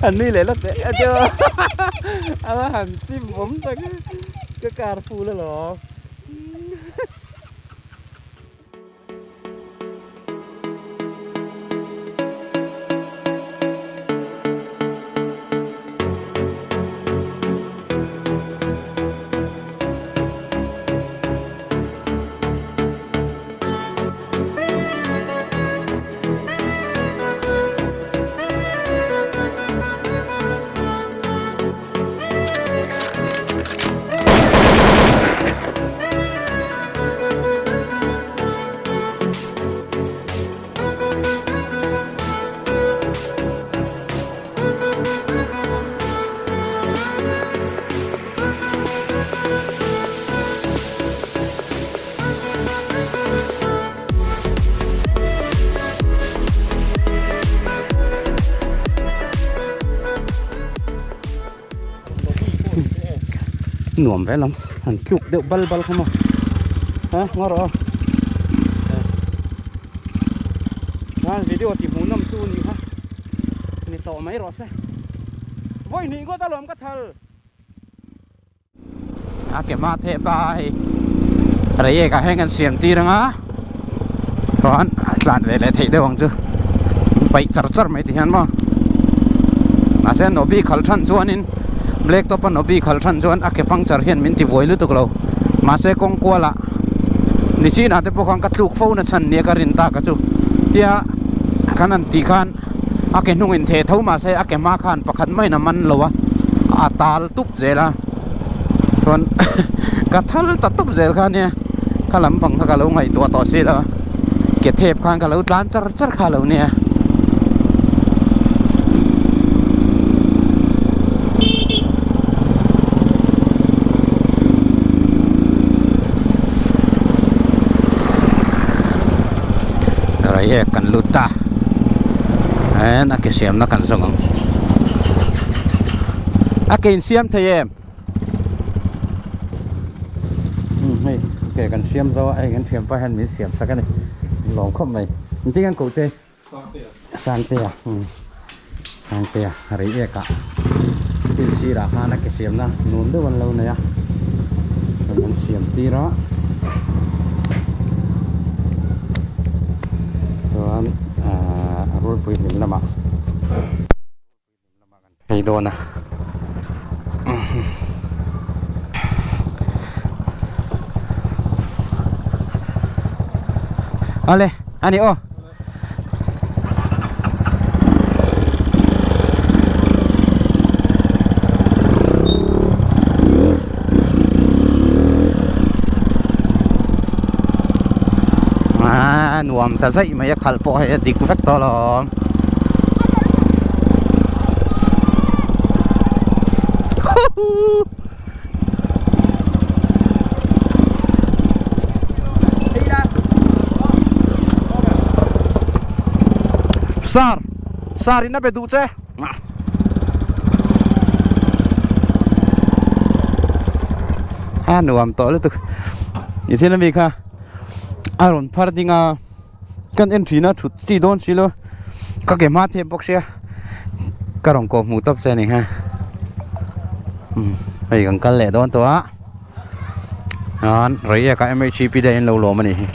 An nui leh lawk teh a chu a va han chim awm tak ka car full alawm. Nuam ve lam han tluk deuh bal bal kha maw ha ngaw rawh a video ti hmuh nawm tu nih kha ni tawh mai rawh se vawi hnih ngawt alawm ka thal. A ke hma theh pa hei reiek ah hian kan siam tir anga chuan a tlan ve leh theih deuh ang chu paih char char mai ti hian maw mahse nobi khal than chuanin black top a nobi khal than chuan a ke puncture hian min ti buai lutuk lo mahse kawng kual ah nichinah te pawh khan ka tluk fo na chhan nia ka rin tak a chu tia kan han tih khan a ke hnung in theh tho mahse a ke hma khan pakhat maiin a man lo a a tal tup zel a chuan ka thal ta tup zel kha ania kha lampang kha ka lo ngaihtuah tawh si lo a ke thep khan ka lo tlan char char kha lo nia. Reiek kan lut ta en a ke siamna kan zawng ang a ke insiam thei em umm hei ke kan siam zo a hei kan thianpa hian min siam sak a ni lawm khawp mai engtin nge an koh che Sangtea umm Sangtea reiek ah thil sirah khan a ke siamna nuam deuh an lo nei a chuan an siam tir a chuan ahh a rulpui hlim lamah phei dawn a ale ani aw a nuam ta zaih mai a khalh pawh hei a dik vek tawh alawm. Sar sar in a be duh che a nuam tawh lutuk nichin ami kha a rawn phar ding a. Kan en thin a thut chi dawn si lo ka ke hma thep bawk sia ka rawn kawh hmuh tawp che a ni ha hei kan kal leh dawn tawh a chuan reiek ah mhip te in lo lawm a nih hi.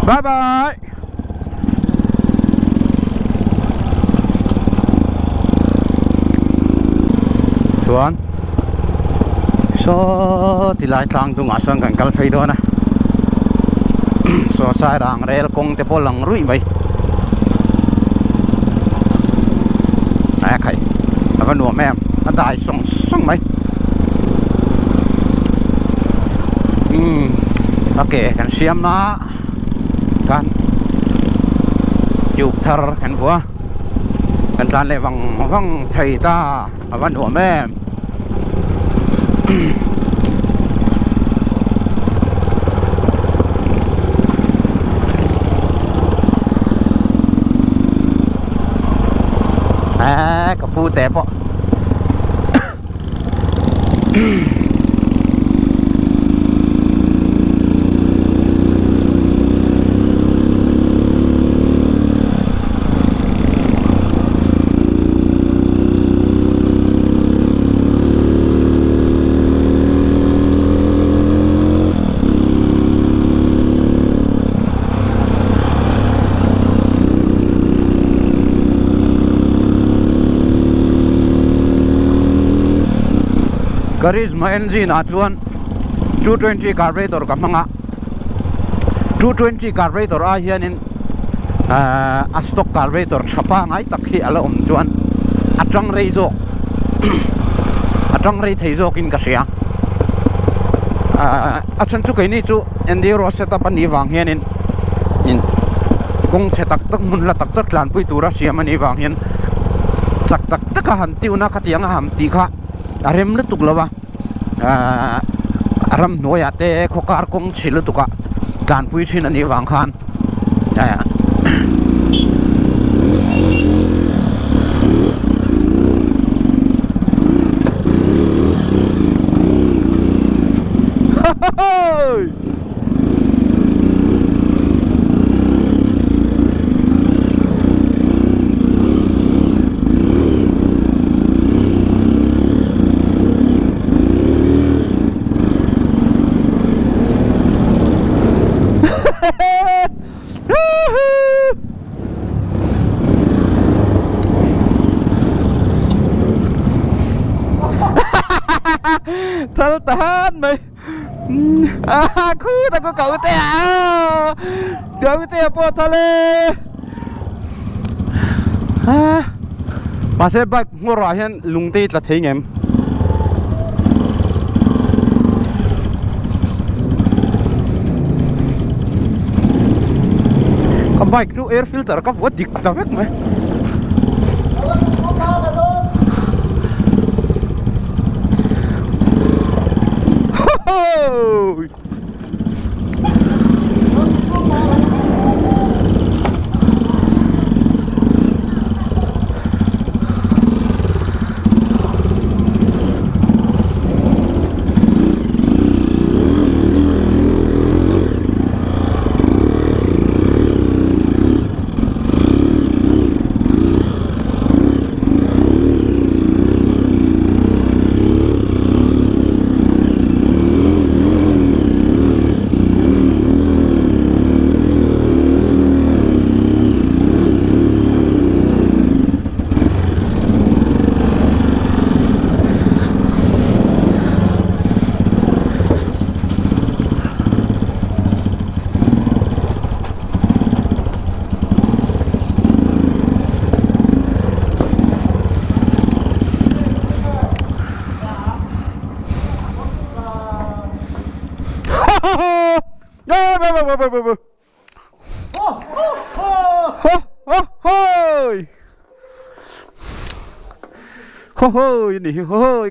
Bye bye. Chuan saw ti lai tlang dungah sawn kan kal phei dawn a saw sai rang rel kawng te pawh a lang ruih mai a khai a va nuam em a dai sawng sawng mai umm a ke kan siam a. Kan Tube thar kan vuah a, kan tlan leh vang vang thei ta a va nuam em. Eee ka pu te pawh. Karizma engine ah chuan 220 carburetor ka hmang a 220 carburetor ah hianin ahh a stock carburetor tha pangai tak hi a la awm chuan a tang rei zawk a tang rei thei zawkin ka hria ahh a chhan chu keini chu enduro setup a nih vang hianin in kawng chhe tak tak hmun la tak tak tlanpui tura siam a nih vang hian chak tak tak a han tiuna khatiang a han tih kha a rem lutuk lo a ahh a ramhnuaiah te khawkar kawng chhe lutuk ah tlanpui thin a nih vang khan eh Thal ta han mai a khu ta ko cậu te à cậu te pawh thal e mahse bike hmawr ah hian lung te hi tla thei ngem. Ka bike chu air filter ka vuah dik ta vek mai.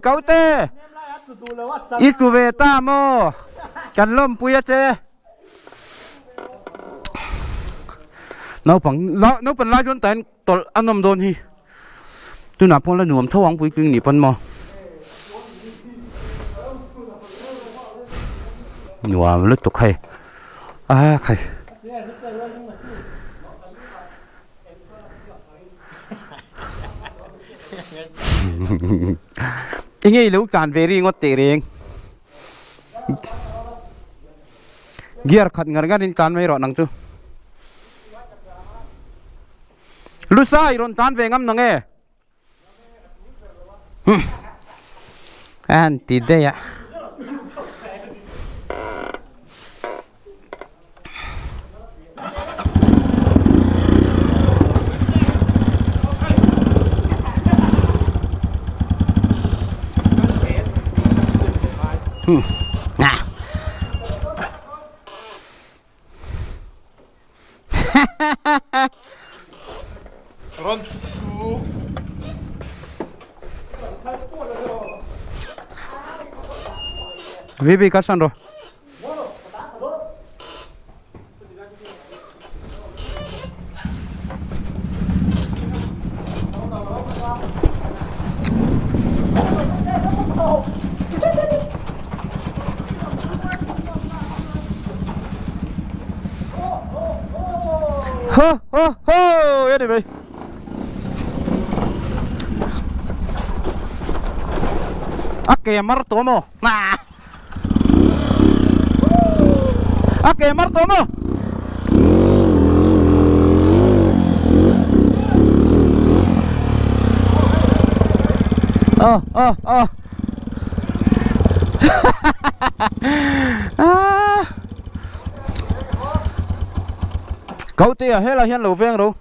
Kaute i tlu ve ta maw kan lawmpui a che naupang naupang lai chuan tain tawlh a nawm dawn hi tunah pawh la nuam tho ang puitling nih pawn maw nuam lutuk hei a khai enge i lo tlan ve ri ngawt teh reng gear khat ngar ngar in tlan mai rawh nang chu. Lusai rawn tan ve ngam nang e. An ti daih a. VB kalsan rawh. Ho ho ho anyway. A ke mar tawh maw? A ke mar tawh maw? Oh oh oh. Kautea helai hian lo veng ro.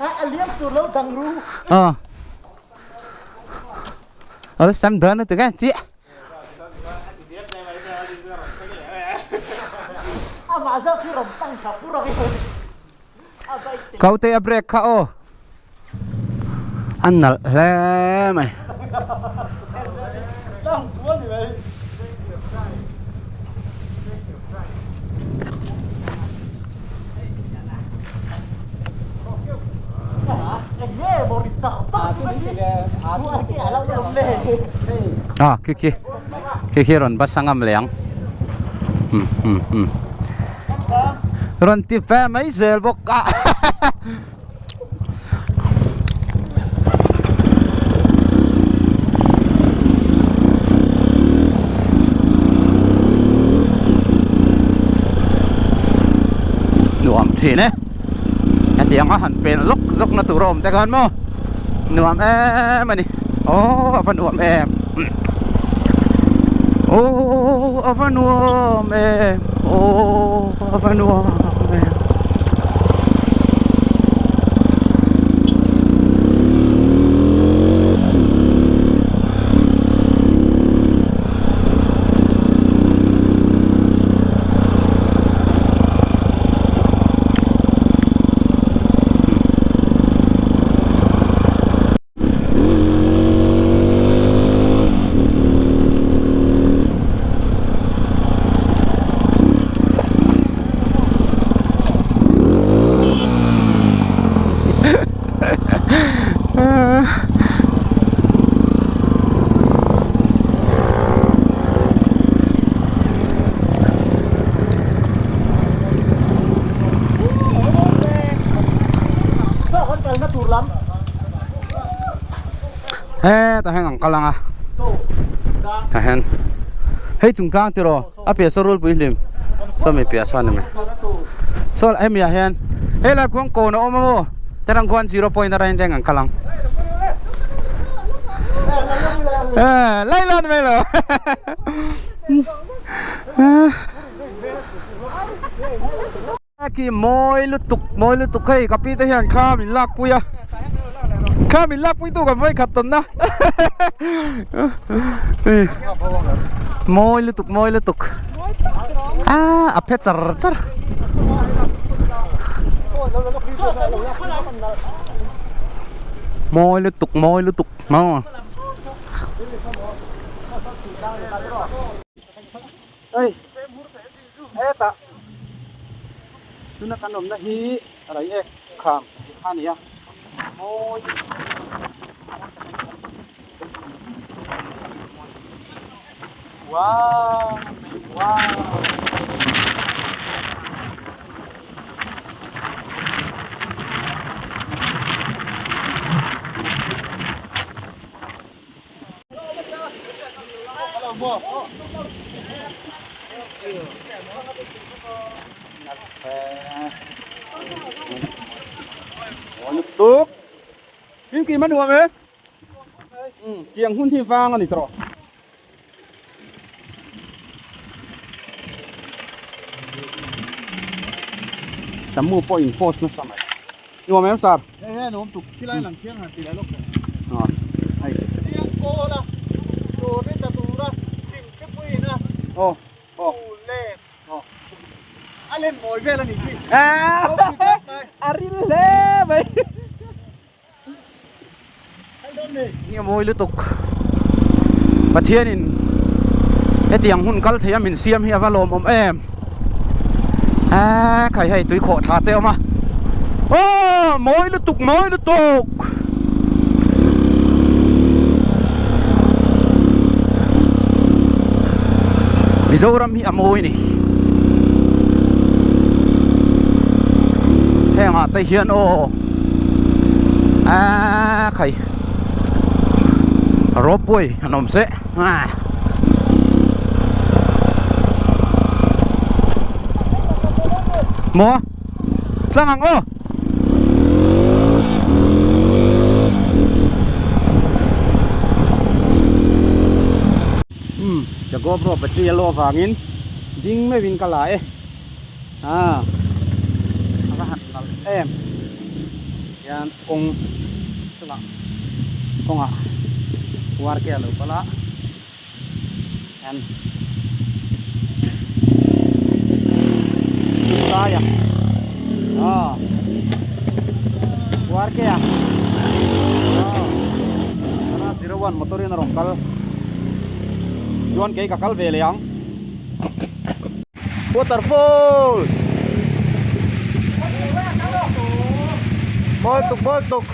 A liam tur lo dang ru. Ờ. Ờ sam đơn nó từ cái tí. Cậu te a break kha aw. An nalh hle mai. Ah khi khi khi khi rawn bus a ngam leh ang um um um rawn ti ve mai zel bawk a. Nuam thin e hetiang a han pen zawk zawk na tur a awm te khan maw nuam em a ni aw a va nuam em aw a va nuam em aw a va nuam em. Hetah hian an kal ang a tah hian hei chung tlang tiraw a piah saw rulpui hlim sawmi piah sawn a ni saw hemi ah hian helai khuang kawn a awm a maw terang khuan zero point atangin teng an kal ang lai lan mai lo. Ki mawi lutuk mawi lutuk hei ka pi te hian kha min lak pui a kha min lak pui tu kan vawi khat tawn na mawi lutuk mawi lutuk a a phe char char mawi lutuk mawi lutuk maw hei hetah tuna kan awmna hi rai ek kham tih kha a ni a mawi wow wow. Tuk Kim kim a nuam e tiang hun hi vang a ni tawh Samu pawh in post nasa mai Nuam em sir? He he nuam tuk khilai lang khiang han ti lai lawk teh. Aw hei. Chiang kawl a tur ni ta tur a chim te puiin a. Aw aw. Pu len. Aw. A len mawi vel a ni khi. Ah. Ropui khawp mai. A ril hle mai. Hi a mawi lutuk. Pathianin hetiang hun kal thei a min siam hi a va lawmawm em. Eee khai hei tui khawh thla te a awm a. Aw mawi lutuk mawi lutuk. Mizoram hi a mawi a ni. Hengah te hian aw aaa khai ropeway an awm se aaa. Maw tlang ang aw. Umm ka GoPro battery a low avangin ding meuhin ka la e ah a va han nalh em hian kawng chungah kawngah war te a lo kal a hian lai a ah war ke a ah zero one motor in a rawn kal chuan kei ka kal ve leh ang waterfall mawi tuk mawi tuk.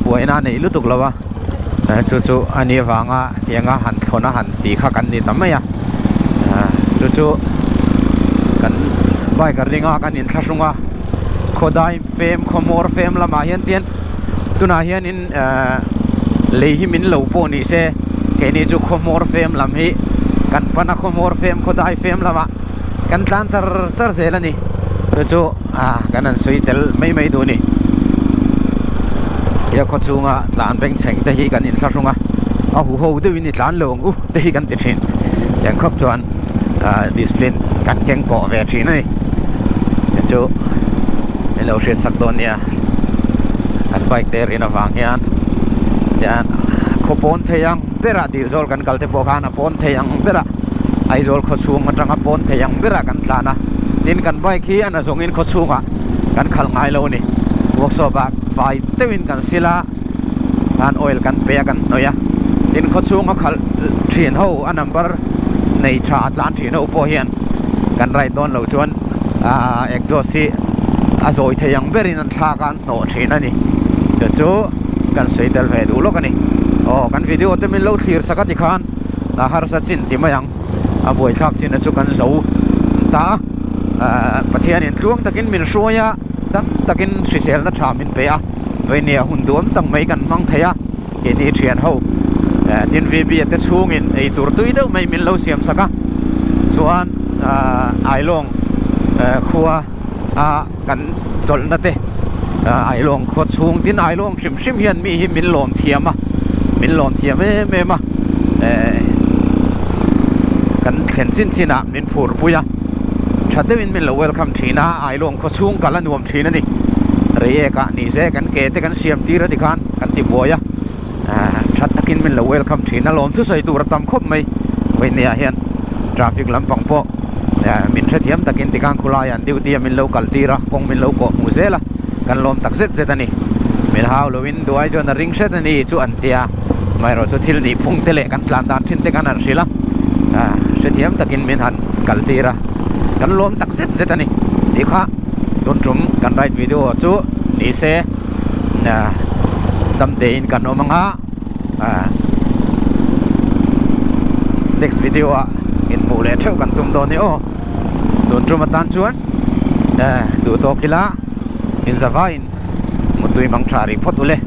buaina a neih lutuk lo a chu chu a nih avanga tianga han thlawn a han tih kha kan ni ta mai a chu chu kan bike a ring a kan inthlahrung a khawdai fem khawhmawr fem lamah hian tian tunah hianin ehh lei hi min lo pawh ni se keini chu khawhmawr fem lam hi kan pan a khawhmawr fem khawdai fem lamah kan tlan char char zel a ni chu chu ah kan han sawi tel mai mai duh a ni he khaw chhunga tlan bengchheng te hi kan inthlahrung a a huho deuhin i tlan lo ang u te hi kan ti thin eng khawp chuan ah discipline kan keng kawh ve thin a ni chu min lo hriat sak dawn nia kan bike te rin avang hian tian khaw pawn thei ang berah Dilzawl kan kal te pawh khan a pawn thei ang berah Aizawl khaw chhung atanga pawn thei ang berah kan tlan a tin kan bike hi a na zawngin khaw chhungah kan khalh ngai lo a ni workshop ah fai deuhin kan sil a khan oil kan pe a kan hnawih a tin khaw chhunga khalh thin ho a number nei tha tlan thin ho pawh hian kan ride dawn loh chuan ahh exhaust hi a zawi thei ang berin an thlak a an hnawh thin a ni chu chu kan sawi tel ve duh lawk a ni aw kan video te min lo thlir sak a tikhan a harsa chin ti mai ang a buaithlak chin a chu kan zo ta a ahh Pathianin tluang takin min hruai a dam takin hriselna tha min pe a veinia hun duam tak mai kan hmang thei a keini thian ho eh tin V B a te chhungin eitur tui deuh mai min lo siam sak a chuan ahh Ailawng eh khua a kan chawlhna te ah Ailawng khua chhung tin Ailawng hrim hrim hian mi hi min lawm thiam a min lawm thiam em em a eh kan thlen chin chin ah min phur pui a tha deuhin min lo welcome thin a Ailawng khaw chhung kal a nuam thin a ni Reiek ah ni se kan ke te kan siam tir a tikhan kan ti buai a ah tha takin min lo welcome thin a lawm thusawi tur a tam khawp mai vawinia hian traffic lampang pawh eh min hrethiam takin tikhan khulai an duty a min lo kal tir a kawng min lo kawh hmuh zel a kan lawm tak zet zet a ni min hau loin duai chuan a ring hret a ni chu an tia amaherawh chu thil nih phung te leh kan tlan dan thin te khan an hrilh a ah hrethiam takin min han kal tir a kan lawm tak zet zet a ni tih kha tun tum kan ride video chu ni se ah dam tein kan awm ang a ah next video ah inhmuh leh theuh kan tum dawn e aw tun tum atan chuan eh duh tawk ila inzavaiin mutui mang tha rih phawt ule.